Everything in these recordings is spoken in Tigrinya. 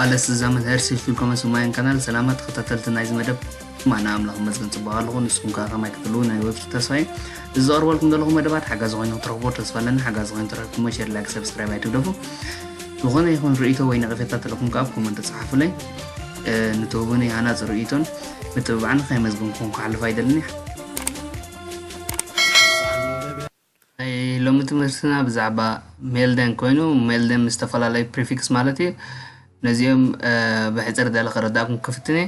ኣለስ ዘመን ሄርሲ ፊልኮመስ ማያን ካናል። ሰላማት ተኸታተልቲ ናይዚ መደብ፣ ማና ኣምላኽ መስገን ጽቡቕ ኣለኹ። ንስኹም ከኣ ከማይ ክትህልዉ ናይ ወትሩ ተስፋ እዩ። እዚ ዘቕርበልኩም ዘለኹ መደባት ሓጋዚ ኮይኑ ክትረኽቦ ተስፋ ኣለኒ። ሓጋዚ ኮይኑ ተረኽብኩሞ ሼር፣ ላይክ፣ ሰብስክራይብ ኣይትግደፉ። ዝኾነ ይኹን ርእይቶ ወይ ነቐፌታ ተለኩም ከኣ ኣብ ኮመንት ጸሓፉለይ። እ፣ ንትህቡኒ ሃናጺ ርእይቶን ምትብባዕን ከየመስገንኩም ክሓልፍ ኣይደልን። ናይ ሎሚ ትምህርትና ብዛዕባ ሜልደን ኮይኑ፣ ሜልደን ምስ ዝተፈላለዩ ፕሪፊክስ ማለት እዩ። ነዚኦም፣ እ፣ ብሕጽር ደለ ክረዳእኩም ክፍትን እየ።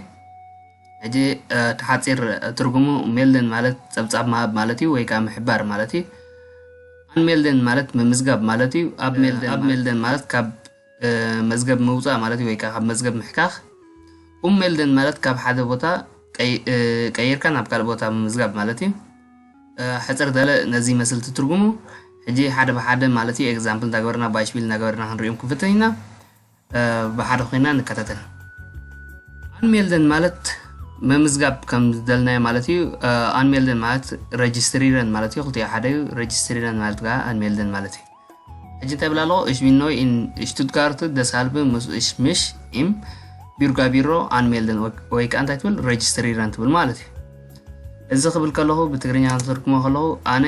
ሕጂ፣ እ፣ እቲ ሓጺር ትርጉሙ ሜልደን ማለት ጸብጻብ ምሃብ ማለት እዩ፣ ወይ ከኣ ምሕባር ማለት እዩ። ኣንሜልደን ማለት ምምዝጋብ ማለት እዩ። ኣብ ሜልደን ኣብ ማለት ሜልደን ማለት ካብ፣ እ፣ መዝገብ ምውጻእ ማለት እዩ፣ ወይ ከኣ ካብ መዝገብ ምሕካኽ። ኡም ሜልደን ማለት ካብ ሓደ ቦታ ቀይ-፣ እ፣ ቀይርካ ናብ ካልእ ቦታ ምምዝጋብ ማለት እዩ። እ፣ ሕጽር ደለ ነዚ ይመስል እቲ ትርጉሙ። ሕጂ ሓደ ብሓደ ማለት እዩ፣ ኤግዛምፕል እንዳገበርና፣ ባይሽፒል እንዳገበርና ክንሪኦም ክንፍትን ኢና። እ፣ ብሓደ ኮይና ንከታተል። ኣንሜልደን ማለት ምምዝጋብ ከም ዝደልናዮ ማለት እዩ። እ፣ ኣንሜልደን ማለት ረጅስትሪረን ማለት እዩ። ክልቲኡ ሓደ እዩ። ረጅስትሪረን ማለት ከኣ ኣንሜልደን ማለት እዩ። ሕጂ እንታይ ይብል ኣለኹ? Ich bin neu in Stuttgart, deshalb muss ich mich im Bürgerführer anmelden ወይ፣ ወይ ከኣ እንታይ ትብል? ረጅስትሪረን ትብል ማለት እዩ። እዚ ክብል ከለኹ ብትግርኛ ክተርጉሞ ከለኹ ኣነ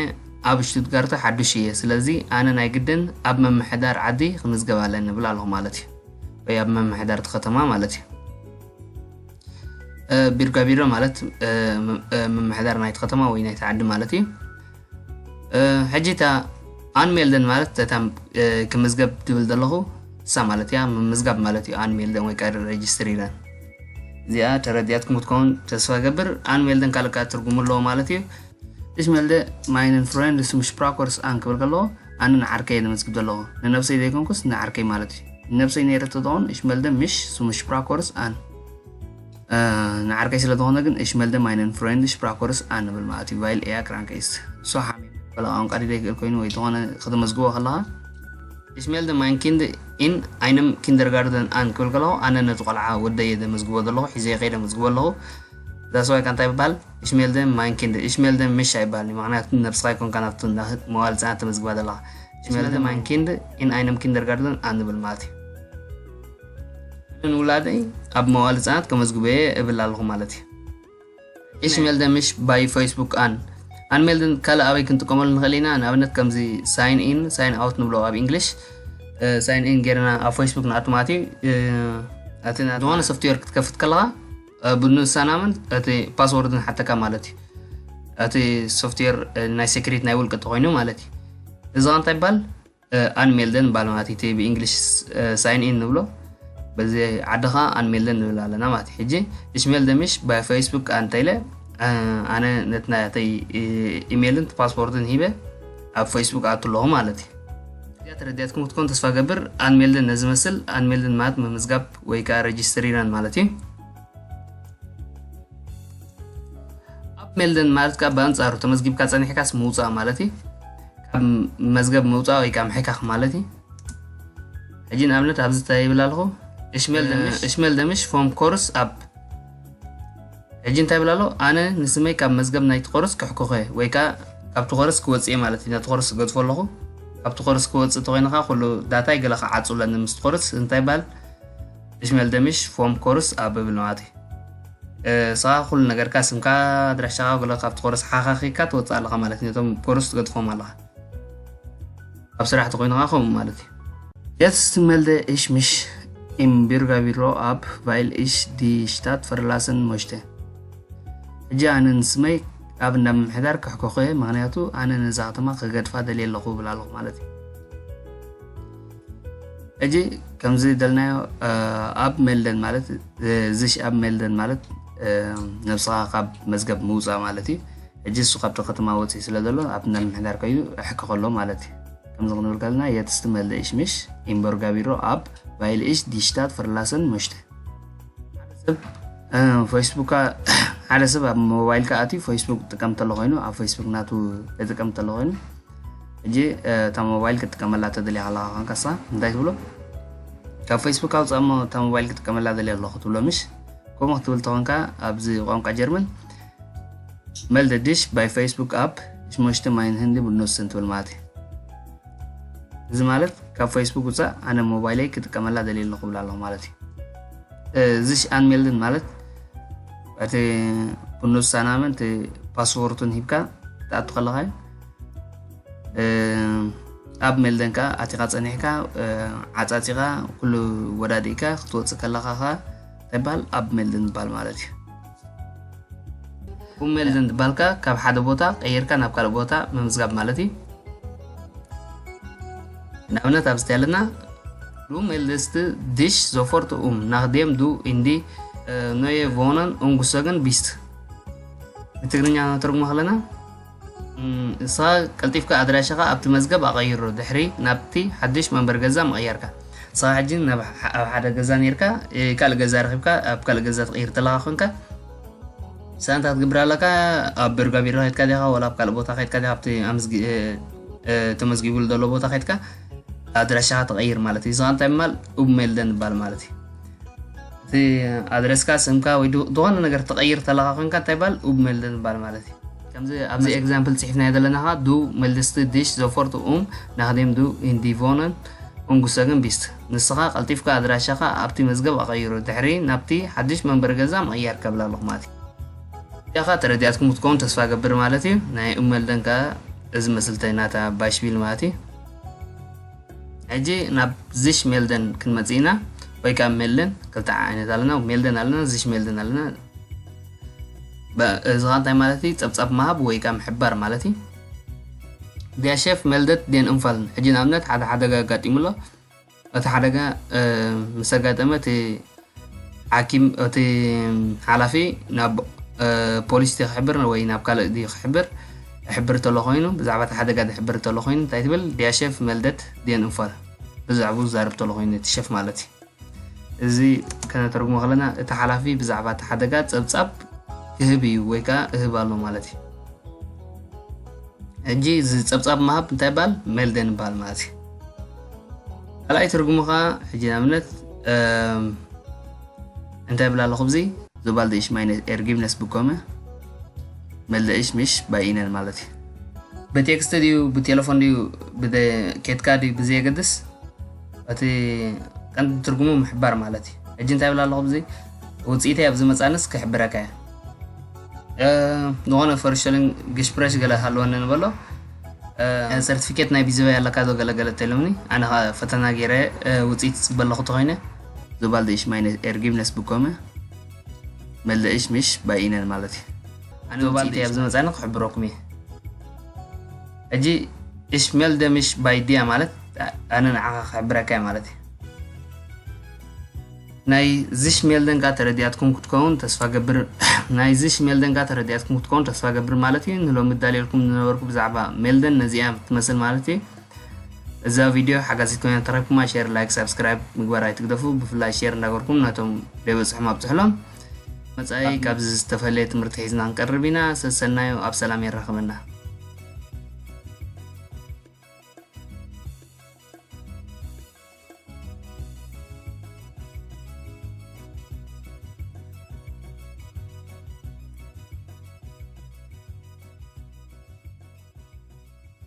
ኣብ ሽቱትጋርት ሓዱሽ እየ፣ ስለዚ ኣነ ናይ ግድን ኣብ ምምሕዳር ዓዲ ክምዝገብ ኣለኒ ንብል ኣለኹ ማለት እዩ። ወይ ኣብ ምምሕዳር እቲ ከተማ ማለት እዩ። እ፣ ቢርጋቢሮ ማለት፣ እ፣ ም-፣ እ፣ ምምሕዳር ናይቲ ከተማ ወይ ናይቲ ዓዲ ማለት እዩ። እ፣ ሕጂ እታ ኣንሜልደን ማለት እታ፣ እ፣ ክምዝገብ ትብል ዘለኹ እሳ ማለት እያ፣ ምምዝጋብ ማለት እዩ። ኣንሜልደን ወይ ከዓ ረጅስትሪረን። እዚኣ ተረዲኣትኩም ክትከውን ተስፋ ገብር። ኣንሜልደን ካልእ ከዓ ትርጉሙ ኣለዎ ማለት እዩ። Ich melde meinen Freund zum Sprachkurs an ክብል ከለዎ ኣነ ንዓርከይ እየ ዘመዝግብ ዘለኹ። ንነብሰይ ዘይኮንኩስ ንዓርከይ ማለት እዩ። ንነብሰይ ነይረ ተትኸውን ich melde mich zum Sprachkurs an። እ፣ ንዓርከይ ስለ ዝኾነ ግን ich melde meinen Freund Sprachkurs an ንብል ማለት እዩ። Weil er krank ist። እሱ ሓሚሙ በለ ቋንቋ ድደ ይክእል ኮይኑ ወይ ዝኾነ ከተመዝግቦ ከለኻ ich melde mein Kind in einem Kindergarten an ክብል ከለኹ ኣነ ነቲ ቆልዓ ወደይ እየ ዘመዝግቦ ዘለኹ፣ ሒዘ ከይደ መዝግቦ ኣለኹ። ዛስዋይ ከ እንታይ ይበሃል? Ich melde mein Kind። Ich melde mich ኣይበሃል እዩ፣ ምኽንያቱ ነብስኻ ኣይኮንካ ናብቲ እንዳ መዋል ህጻናት ተመዝግባ ዘለኻ። Ich melde mein Kind in einem Kindergarten an ንብል ማለት እዩ። ንውላደይ ኣብ መዋል ህጻናት ከመዝግቦ እየ እብል ኣለኹ ማለት እዩ። Ich melde mich bei Facebook an። ኣንሜልደን ካልእ ኣበይ ክንጥቀመሉ ንኽእል ኢና? ንኣብነት ከምዚ ሳይን ኢን፣ ሳይን ኣውት ንብሎ ኣብ እንግሊሽ። እ፣ ሳይን ኢን ጌርና ኣብ ፌስቡክ ንኣቱ ማለት እዩ። እ፣ እቲ ና-፣ ዝኾነ ሶፍትዌር ክትከፍት ከለኻ፣ እ፣ ብንሳናምን እቲ ፓስወርድን ሓተካ ማለት እዩ። እቲ ሶፍትዌር፣ እ፣ ናይ ሴክሬት ናይ ውልቂ ተኾይኑ ማለት እዩ። እዚ ኸ እንታይ ይባል? እ፣ ኣንሜልደን ይባል ማለት እዩ። እቲ ብእንግሊሽ፣ እ፣ ሳይን ኢን ንብሎ፣ በዚ ዓድኻ ኣንሜልደን ንብል ኣለና ማለት እዩ። ሕጂ ich melde mich bei Facebook an እንተ ኢለ፣ እ፣ ኣነ ነቲ ናተይ፣ እ፣ ኢሜይልን ፓስወርድን ሂበ ኣብ ፌስቡክ ኣቱ ኣለኹ ማለት እዩ። እዚኣ ተረዲኣትኩም ክትኮን ተስፋ ገብር። ኣንሜልደን ነዚ መስል፣ ኣንሜልደን ማለት ምምዝጋብ ወይ ከዓ ረጅስትሪረን ማለት እዩ። ኣብ ሜልደን ማለት ካብ ብኣንጻሩ ተመዝጊብካ ጸኒሕካስ ምውጻእ ማለት እዩ። ካብ መዝገብ ምውጻእ ወይ ከዓ ምሕካኽ ማለት እዩ። ሕጂ ንኣብነት ኣብዚ እንታይ ይብል ኣለኹ? Ich melde mich vom Kurs ab። ሕጂ እንታይ ይብል ኣሎ? ኣነ ንስመይ ካብ መዝገብ ናይቲ ኮርስ ክሕኩኸ ወይ ከዓ ካብቲ ኮርስ ክወጽእ እየ ማለት እዩ። ነቲ ኮርስ ክገድፎ ኣለኹ። ካብቲ ኮርስ ክወጽእ ተኾይንኻ ኩሉ ዳታይ ገለ ክዓጹ ኣለኒ ምስቲ ኮርስ። እንታይ ይበሃል? Ich melde mich vom Kurs ab እብል ማለት እዩ። እ፣ ንስኻ ኩሉ ነገርካ፣ ስምካ፣ ኣድራሻኻ፣ ገለ ካብቲ ኮርስ ሓኻኺካ ትወፅእ ኣለኻ ማለት እዩ። ነቶም ኮርስ ትገድፎም ኣለኻ። ኣብ ስራሕ ተኾይንኻ ከምኡ ማለት እዩ። Jetzt melde ich mich im Bürgerbüro ab, weil ich die Stadt verlassen möchte። ሕጂ ኣነ ንስመይ ኣብ እንዳ ምምሕዳር ከሕኮኾ እየ፣ ምኽንያቱ ኣነ ነዛ ከተማ ክገድፋ ደልየ ኣለኹ እብል ኣለኹ ማለት እዩ። ሕጂ ከምዚ ደልናዮ፣ እ፣ ኣብ ሜልደን ማለት፣ እ፣ ዝሽ ኣብ ሜልደን ማለት፣ እ፣ ነብስኻ ካብ መዝገብ ምውፃእ ማለት እዩ። ሕጂ እሱ ካብቲ ከተማ ወፂኡ ስለ ዘሎ ኣብ እንዳ ምምሕዳር ከይዱ እሕክኸሎ ማለት እዩ። ከምዚ ክንብል ከለና፣ Jetzt melde ich mich im Bürgerbüro ab, weil ich die Stadt verlassen möchte። ሓደ ሰብ፣ እ፣ ፌስቡካ፣ ሓደ ሰብ ኣብ ሞባይልካ ኣትዩ ፌስቡክ ጥቀም እንተሎ ኮይኑ፣ ኣብ ፌስቡክ ናቱ ጥቀም እንተሎ ኮይኑ፣ ሕጂ፣ እ፣ እታ ሞባይል ክትጥቀመላ ተደልያ ከለኻ ኳንካ ንስኻ እንታይ ትብሎ? ካብ ፌስቡክ ኣውፅኣ እሞ እታ ሞባይል ክጥቀመላ ደልየ ኣለኹ ትብሎ ምሽ? ከምኡ ክትብል ተኾንካ ኣብዚ ቋንቋ ጀርመን Melde dich bei Facebook ab, ich möchte mein Handy benutzen ትብል ማለት እዩ። እዚ ማለት ካብ ፌስቡክ ውፃእ፣ ኣነ ሞባይለይ ክጥቀመላ ደልየ ኣለኹ እብል ኣለኹ ማለት እዩ። ዝሽ ኣንሜልድን ማለት እቲ ብኑሳናመን እቲ ፓስወርቱን ሂብካ ትኣቱ ከለኻ እዩ። ኣብ ሜልደን ከዓ ኣቲኻ ጸኒሕካ ዓጻጺኻ ኩሉ ወዳዲእካ ክትወፅእ ከለኻ ከዓ እንታይ ይበሃል? ኣብ ሜልደን ይበሃል ማለት እዩ። ኣብ ሜልደን ዝበሃል ከዓ ካብ ሓደ ቦታ ቀይርካ ናብ ካልእ ቦታ ምምዝጋብ ማለት እዩ። ንኣብነት ኣብዚ እንታይ ኣለና? Du meldest dich sofort um, nachdem du in die neue Wohnung umgezogen bist። ብትግርኛ ነተርጉሞ ከለና ንስኻ ቀልጢፍካ ኣድራሻኻ ኣብቲ መዝገብ ኣቐይሮ፣ ድሕሪ ናብቲ ሓድሽ መንበሪ ገዛ ምቕያርካ። ንስኻ ሕጂ ኣብ ሓደ ገዛ ነርካ፣ ካልእ ገዛ ረኺብካ ኣብ ካልእ ገዛ ትቕይር ተለኻ ኮንካ፣ ንስኻ እንታይ ክትገብር ኣለካ? ኣብ ብርጋቢሮ ከድካ ዲኻ፣ ወላ ኣብ ካልእ ቦታ ከድካ ዲኻ፣ ኣብቲ ተመዝጊቡሉ ዘሎ ቦታ ከድካ ኣድራሻኻ ትቐይር ማለት እዩ። ንስኻ እንታይ ምባል? ኡብ ሜልደን ይባል ማለት እዩ። እቲ ኣድረስካ፣ ስምካ ወይ ዝኾነ ነገር ትቐይር ተለኻ ኮንካ እንታይ ይባል? ኡብ ሜልደን ይባል ማለት እዩ። ከምዚ ኣብዚ ኤግዛምፕል ፅሒፍናዮ ዘለና ኸዓ du meldest dich sofort um, nachdem du in die Wohnung umgezogen bist። ንስኻ ቀልጢፍካ ኣድራሻኻ ኣብቲ መዝገብ ኣቐይሮ፣ ድሕሪ ናብቲ ሓድሽ መንበሪ ገዛ ምቕያር ከብል ኣለኹ ማለት እዩ። እዚኣ ኸዓ ተረዲኣትኩም ክትከውን ተስፋ ገብር ማለት እዩ። ናይ ኡብ ሜልደን ከዓ እዚ መስልተይ ናታ ባሽቢል ማለት እዩ። ሕጂ ናብ ዝሽ ሜልደን ክንመጽእ ኢና፣ ወይ ከዓ ሜልደን ክልተ ዓይነት ኣለና፣ ሜልደን ኣለና፣ ዝሽ ሜልደን ኣለና። እዚ ኸዓ እንታይ ማለት እዩ? ጸብጻብ ምሃብ ወይ ከዓ ምሕባር ማለት እዩ። Der Chef meldet den Unfall። ሕጂ ንኣብነት ሓደ ሓደጋ ኣጋጢሙ ኣሎ። እቲ ሓደጋ ምስ ኣጋጠመ እቲ ሓኪም፣ እቲ ሓላፊ ናብ ፖሊስ ክሕብር ወይ ናብ ካልእ ድዩ ክሕብር? ክሕብር ተሎ ኮይኑ፣ ብዛዕባ እቲ ሓደጋ ዝሕብር ተሎ ኮይኑ እንታይ ትብል? Der Chef meldet den Unfall። ብዛዕባኡ ዝዛረብ ተሎ ኮይኑ እቲ ሸፍ ማለት እዩ። እዚ ከነተርጉሞ ከለና እቲ ሓላፊ ብዛዕባ እቲ ሓደጋ ጸብጻብ ክህብ እዩ ወይ ከዓ እህብ ኣሎ ማለት እዩ። ሕጂ እዚ ጸብጻብ ምሃብ እንታይ ይባል? ሜልደን ይባል ማለት እዩ። ካልኣይ ትርጉሙ ከዓ ሕጂ ንኣብነት እንታይ ይብል ኣለኹ? እዚ ዞባልድ እሽ ማይነ ኤርጊብነስ ብኮመ መልደ እሽ ምሽ ባይነን ማለት እዩ። ብቴክስት ድዩ ብቴሌፎን ድዩ ብኬትካ ድዩ ብዘየገድስ እቲ ቀንዲ ትርጉሙ ምሕባር ማለት እዩ። ሕጂ እንታይ ይብል ኣለኹ? እዚ ውፅኢተይ ኣብ ዝመፃንስ ክሕብረካ እየ። ዝኾነ ፈርሸልን ግሽፕረሽ ገለ ሃለወኒ ንበሎ። ሰርቲፊኬት ናይ ቢዘበይ ኣለካ ዶ ገለገለ ተሎምኒ። ኣነ ኸዓ ፈተና ገይረ ውፅኢት ዝፅበ ኣለኹ ተኾይነ ዞባልድ እሽ ማይነ ኤርጊብነስ ብኮመ መልደ እሽ ምሽ ባይነን ማለት እዩ። ኣነ ውፅኢተይ ኣብ ዝመፃኒ ክሕብረኩም እየ። ሕጂ እሽ ሜልደ ምሽ ባይድያ ማለት ኣነ ንዓኻ ክሕብረካ እየ ማለት እዩ። ናይ ዝሽ ሜልደን ከዓ ተረዲኣትኩም ክትከውን ተስፋ ገብር። ናይ ዝሽ ሜልደን ከዓ ተረዲኣትኩም ክትከውን ተስፋ ገብር ማለት እዩ። ንሎሚ እዳልየልኩም ዝነበርኩ ብዛዕባ ሜልደን ነዚኣ ትመስል ማለት እዩ። እዛ ቪድዮ ሓጋዚት ኮይና ተረክብኩማ ሼር፣ ላይክ፣ ሳብስክራይብ ምግባር ኣይትግደፉ። ብፍላይ ሼር እንዳገርኩም ነቶም ዘይበፅሖም ኣብፅሕሎም። መፃኢ ካብዚ ዝተፈለየ ትምህርቲ ሒዝና ክንቀርብ ኢና። ሰሰናዩ ኣብ ሰላም የራኽበና።